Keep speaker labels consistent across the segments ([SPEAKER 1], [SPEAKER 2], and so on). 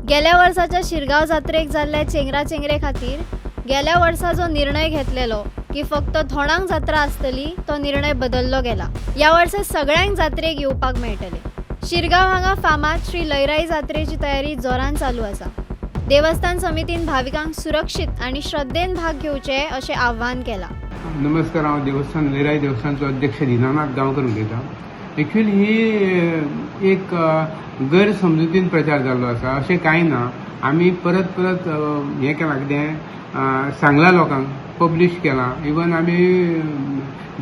[SPEAKER 1] गेल्या वर्साच्या शिरगांव जात्रेक जाल्ल्या चेंगरा चेंगरे खातीर गेल्या वर्सा जो निर्णय घेतलेलो की फक्त धोणांक जात्रा आसतली, तो निर्णय बदललो गेला. ह्या वर्सा सगळ्यांक जात्रेक येवपाक मेळटलें. शिरगांव हांगा फामाद श्री लयराई जात्रेची तयारी जोरान चालू आसा. देवस्थान समितीन भाविकांक सुरक्षीत आनी श्रद्धेन भाग घेवचे अशें आव्हान केलां.
[SPEAKER 2] नमस्कार, हांव देवस्थान लयराई देवस्थानचो अध्यक्ष दीनानाथ गांवकर उलयतां. एक्चुअली ही एक गैरसमजुतीन प्रचार जाल्लो आसा. अशें कांय ना. आमी परत परत हें केलां, कितें सांगलां, लोकांक पब्लीश केलां. इवन आमी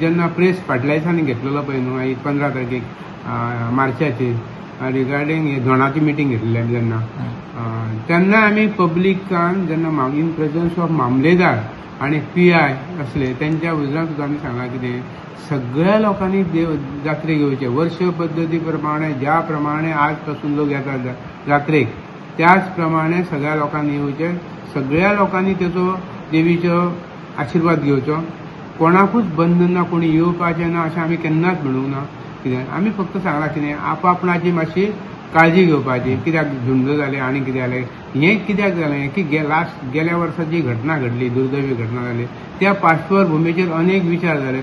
[SPEAKER 2] जेन्ना प्रेस फाटल्या दिसांनी घेतलेलो पळय न्हू, 15 तारखेक मार्चाची, रिगार्डींग हे धोणाची मिटींग घेतलेली आमी जेन्ना, तेन्ना आमी पब्लिकान जेन्ना इन प्रेजन्स ऑफ मामलेदार आनी पीआय असले तेंच्या हुजरान सुद्दां आमी सांगलां कितें, सगळ्या लोकांनी देव जात्रेक येवचें. वर्ष पद्दती प्रमाणे, ज्या प्रमाणे आज पासून लोक येतात जात्रेक, त्याच प्रमाणे सगळ्या लोकांनी येवचें. सगळ्या लोकांनी तेचो देवीचो आशिर्वाद घेवचो. कोणाकूच बंधन ना, कोणी येवपाचें ना अशें आमी केन्नाच म्हणूंक ना. कितें आमी फक्त सांगलां कितें, आपआपणाची मातशी काळजी घेवपाची. कित्याक झुंड जाले आनी कितें जालें, हें कित्याक जालें की लास्ट गेल्या वर्सा जी घटना घडली, दुर्दैवी घटना जाली, त्या पार्श्वभुमीचेर अनेक विचार जाले.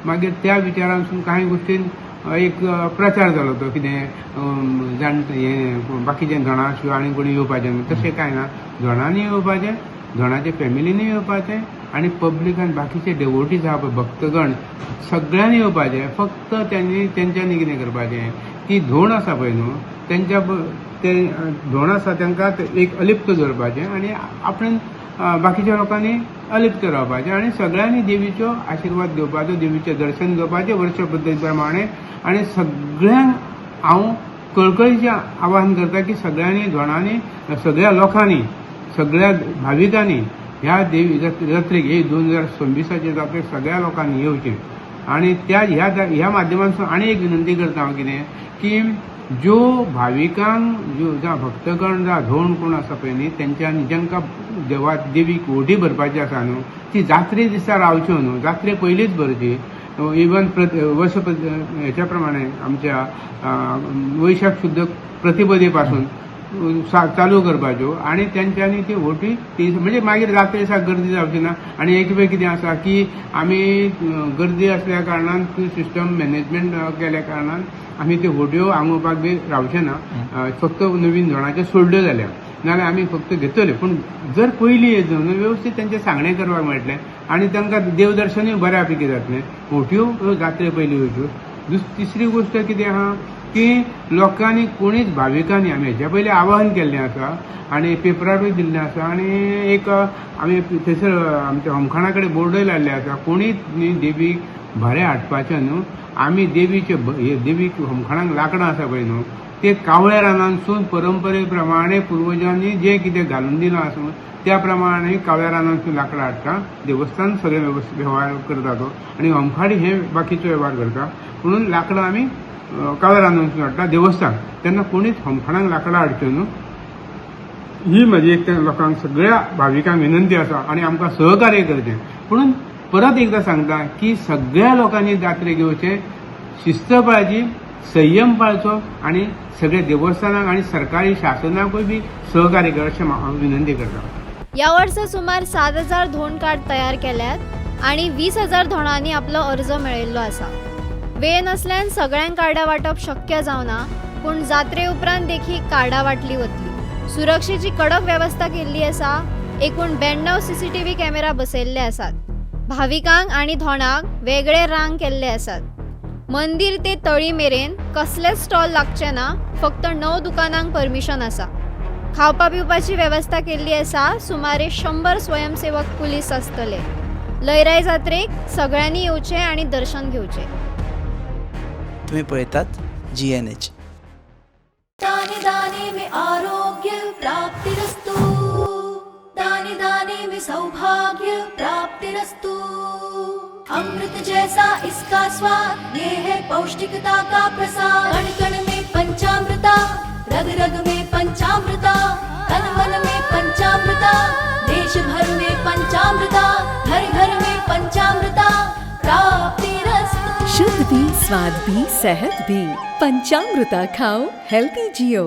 [SPEAKER 2] मागीर त्या विचारांसून कांय गोश्टीन एक प्रचार जालो, तो कितें जाण हें बाकीचें धोणां शिवाय आनी कोणी येवपाचें न्हू. तशें कांय ना. धोणांनी येवपाचें, धोणाच्या फॅमिलीनी येवपाचें आनी पब्लिकान बाकीचे डेवोटीज आहा पळय, भक्तगण, सगळ्यांनी येवपाचें. फक्त त्यांनी तेंच्यांनी कितें करपाचें की धोण आसा पळय न्हू, तेंच्या ते धोण आसा तांकां एक अलिप्त दवरपाचें आनी आपणें बाकीच्या लोकांनी अलिप्त रावपाचें आनी सगळ्यांनी देवीचो आशिर्वाद घेवपाचो, देवीचें दर्शन घेवपाचें वर्ष पद्दती प्रमाणे. आनी सगळ्यांक हांव कळकळीचें आवाहन करता की सगळ्यांनी धोणांनी, सगळ्या लोकांनी, सगळ्या भाविकांनी ह्या देवी जात्रेक, हे 2026 जात्रेक सगळ्या लोकांनी येवचें. आनी त्या ह्या ह्या माध्यमांतसून आनी एक विनंती करता हांव, कितें की ज्यो भाविकांक, ज्यो जावं भक्तगण जावं धोण कोण आसा पळय न्ही, तेंच्यांनी जांकां देवा देवीक ओटी भरपाची आसा न्हू, ती जात्रे दिसा रावच्यो न्हू, जात्रे पयलींच भरची. इवन वर्ष हेच्या प्रमाणे आमच्या वैशाख शुद्ध प्रतिपदे पासून चालू करपाच्यो आनी तेंच्यांनी ती ओटी ती म्हणजे मागीर जात्रे दिसा गर्दी जावची ना. आनी एक वेळ कितें आसा की आमी गर्दी आसल्या कारणान, सिस्टम मॅनेजमेंट केल्या कारणान आमी त्यो होटयो आंगोवपाक बी रावचे ना. फक्त नवीन धोणाच्यो सोडल्यो जाल्यार, नाजाल्यार आमी फक्त घेतले. पूण जर पयलीं येत न्हू, वेवस्थीत तेंचें सांगणें करपाक मेळटलें आनी तांकां देवदर्शनूय बऱ्या पैकी जातलें. होटयो जात्रे पयलीं येवच्यो. तिसरी गोश्ट कितें आहा की लोकांनी, कोणीच भाविकांनी, आमी हेच्या पयलीं आवाहन केल्लें आसा आनी पेपरारूय दिल्लें आसा आनी एक आमी थंयसर आमच्या होमखणा कडेन बोर्डूय लायल्ले आसा, कोणीच न्ही देवीक भारें हाडपाचें न्हू. आमी देवीचे देवीक होमखणाक लांकडां आसा पळय न्हू, ते कावळ्या रानांतसून परंपरे प्रमाणे पुर्वजांनी जें कितें घालून दिलां आसूं, त्या प्रमाणे कावळ्या रानांतसून लांकडां हाडटा. देवस्थान सगळे वेव्हार करता तो आनी होमखाडी हे बाकीचो वेव्हार करता. म्हणून लांकडां आमी कावळ्या रानांतसून हाडटा देवस्थान. तेन्ना कोणीच होमखणाक लांकडां हाडच्यो न्हू, ही म्हजी एक त्या लोकांक, सगळ्या भाविकांक विनंती आसा आनी आमकां सहकार्य करचें. पूण परत एकदां सांगता की सगळ्या लोकांनी जात्रेक येवचें, शिस्त पाळची, संयम पाळचो आनी सगळे देवस्थानाक आनी सरकारी शासनाकूय बी सहकार्य कर अशें हांव विनंती करता.
[SPEAKER 1] ह्या वर्सा सुमार 7000 धोंड कार्ड तयार केल्यात आनी 20,000 धोणांनी आपलो अर्ज मेळयल्लो आसा. वेळ नासल्यान सगळ्यांक कार्डां वांटप शक्य जावना, पूण जात्रे उपरांत देखीक कार्डां वांटली वतली. सुरक्षेची कडक वेवस्था केल्ली आसा. एकूण 92 सीसीटीव्ही कॅमेरा बसयल्ले आसात. भाविकांक आनी धोणाक वेगळे रांग केल्ले आसात. मंदीर ते तळी मेरेन कसलेच स्टॉल लागचे ना. फक्त 9 दुकानांक परमिशन आसा. खावपा पिवपाची वेवस्था केल्ली आसा. सुमारे 100 स्वयंसेवक, पुलीस आसतले. लयराई जात्रेक सगळ्यांनी येवचें आनी दर्शन घेवचें.
[SPEAKER 3] तुम्ही पळयतात जीएनएच.
[SPEAKER 4] दाने दाने में आरोग्य प्राप्तिरस्तु, दाने दाने में सौभाग्य प्राप्तिरस्तु. अमृत जैसा इसका स्वाद, ये है पौष्टिकता का प्रसाद. कण कण में पंचामृता, रग रग में पंचामृता, तन मन में पंचामृता, देश भर में पंचामृता, घर घर में पंचामृता प्राप्तिरस्तु.
[SPEAKER 5] शुद्ध भी, स्वाद भी, सेहत भी. पंचामृता खाओ, हेल्दी जियो.